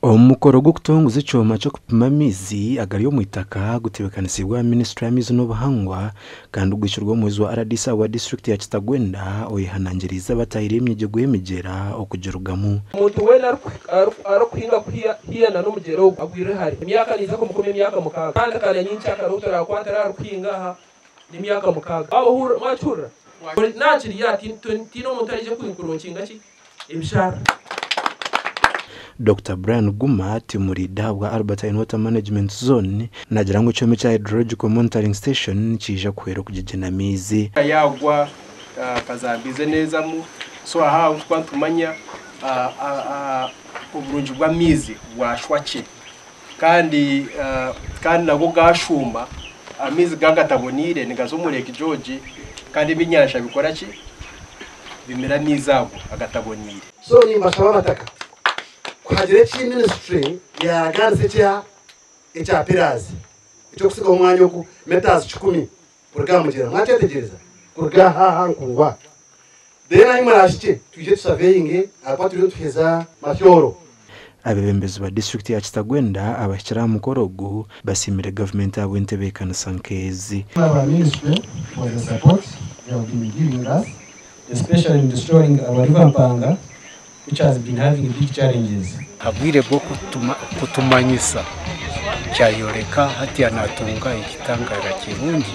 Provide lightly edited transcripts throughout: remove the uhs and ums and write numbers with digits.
Omu mukoro gw'okutongoza ekyoma ky'okupima amaizi agari omu itaka gutebeekanisiibwe aha minisiture y'amaizi n'obuhangwa kandi gwikirwe omuhwezi wa RDC ahabwa disiturikiti ya Kitagwenda oyehanangiriize abatahire emyegyego y'emigyera okugirugamu. Omuntu weena arikuhinga kuhiyana n'omugyera ogu agwirwe hare. Emyaka neija kumukoma emyaka mukaaga. Kandi kare nyenkyakare ou turaakwatire arikuhinga aha n'emyaka mukaaga. Waaba mwakihurira? Naakiri aha tihaine omuntu araije kwinkuronkinga ki? Ebisharara. Dokita Brian Guma, tiimu riida ahabwa Albertine Water Management Zone, naagira ngu ekyoma ekya Hydrological Monitoring Station nikiija kuhwera okugyegyena amaizi. Yagwa akazambiize neezamu so aha ahu tukuba nitumanya oburungi bw'amaizi bwashwa kye kandi kandi nago gashuuma amaizi gagataboniire nigaza omu Lake George kandi ebyenyanja bikora ki? Bimira amaizi ago agataboniire. So nimbashaba abataka ku hagira eki ministry yaaraganisa ekya ekya pillars ekyokusigaho omwanya ogu meters kikumi kuruga aha mugyera mwakyetegyereza kuruga aha aha nkungwa then ahi murahikye twije tusurveyinge ahakuba turiyo nituheza Mahyoro. Abeebembezi ba disiturikiti ya Kitagwenda abahikire aha mukoro ogu basiimire gavumenti ahabw'entebeekanisa nk'ezi. Our ministry for the support they have been giving us, especially in restoring our river Mpanga, which has been having big challenges. Habwire bw'okutumanyisa kyayoreka hatiya natunga ekitangara kirungi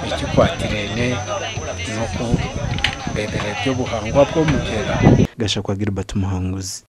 ekikwatirene n'okureebera eby'obuhangwa bw'omugyera. Gashakwa Gilbert Muhanguzi.